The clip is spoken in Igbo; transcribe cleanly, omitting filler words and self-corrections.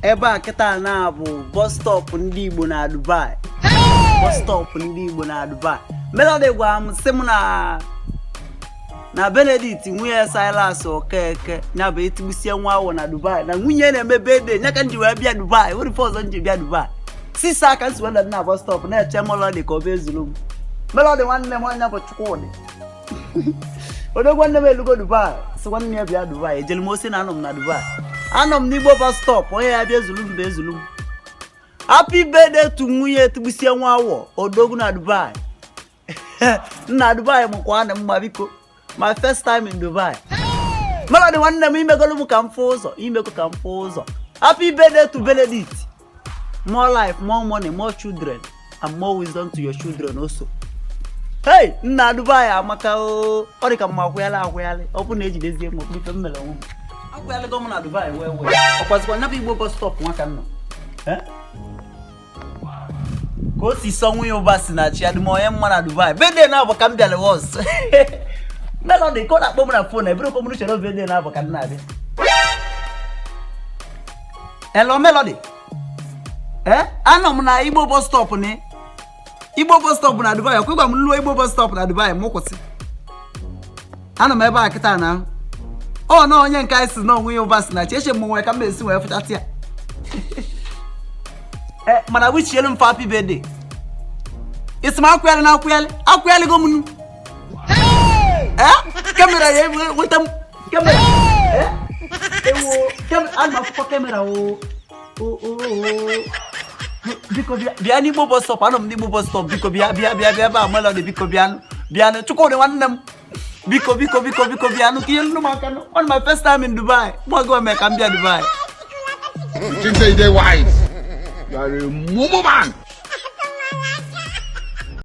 Ebe a kịta na bụ bus stop ndị Igbo na Dubai. Bus stop ndị Igbo na Dubai. Melody gwara m sị m na Benedict nwunye Silas Okeke ya bụ etigbusie nwa awọ na Dubai na nwunye na-eme birthday nya ka m ji wee bịa Dubai. Nwere ife ọzọ m ji bịa Dubai. Sisa aka m si wee nọdụ na bus stop na-eche Melody ka ọ bịa ezuru m. Melody nwanne m anya bụ Chukwudị. Odogwu nwanne m elugo Dubai, sị nwanne ya bịa Dubai. Ejelu m osi na anọ m na Dubai, anọ m n'Igbo bus stop. Onye ya bịa ezulu m bụ ezulu m. Happy birthday to nwunye etigbusie nwa awọ, odogwu na Dubai. Nna, Dubai mụkwa na mma. Biko, my first time in Dubai. Melody nwanne m, imegolu m ka m fụ ụzọ, imego ka m fụ ụzọ. Happy birthday to Benedict. More life, more money, more children and more wisdom to your children also. Hey, nna, Dubai amaka o. Ọ dị ka mma akwụyala akwụyalị. Ọ bụ na ejidezie m okpuru ife m mere onwe m akwụyalịgo m na Dubai wee wee ọkwazikwa nyabụ Igbo bus stop nwa ka m nọ. Eh? Ka o si sọ nwunye ụba si na chi adị m onye mma na Dubai. Birthday na-abụ ka m bịara wọs. Melody ka ọ na-akpọ m na phone ebere m chere birthday na-abụ ka m na-abịa. Hello, Melody. Eh, anọ m na Igbo bus stop, ni Igbo bus stop na Dubai. Ọkwa ịgwa m nluo Igbo bus stop na Dubai m kwụsị. Anọ m ebe a kịta na ọ na onye nke anyị si na onwe ya ụba si na chi eche m nwere ka m esi wee fụchasị ya. Eh, mana wichielu m happy birthday. Isi m akwụyalị na akwụyalị akwụyalịgo m nu. Eh, camera ya weta m camera. Eh, ewo, ana m akwụkwọ camera o o o o. Biko bịa, bịa n'Igbo bus stop. Anọ m n'Igbo bus stop. Biko bịa, bịa, bịa, bịa ebe a. Melody, biko bịanụ, bịanụ. Chukwudị nwanne m, biko, biko, biko, biko bịanụ ka ihe nnu m aka nụ. On my first time in Dubai, mụ mee ka m bịa Dubai. You think say you dey wise? You are a mumu man.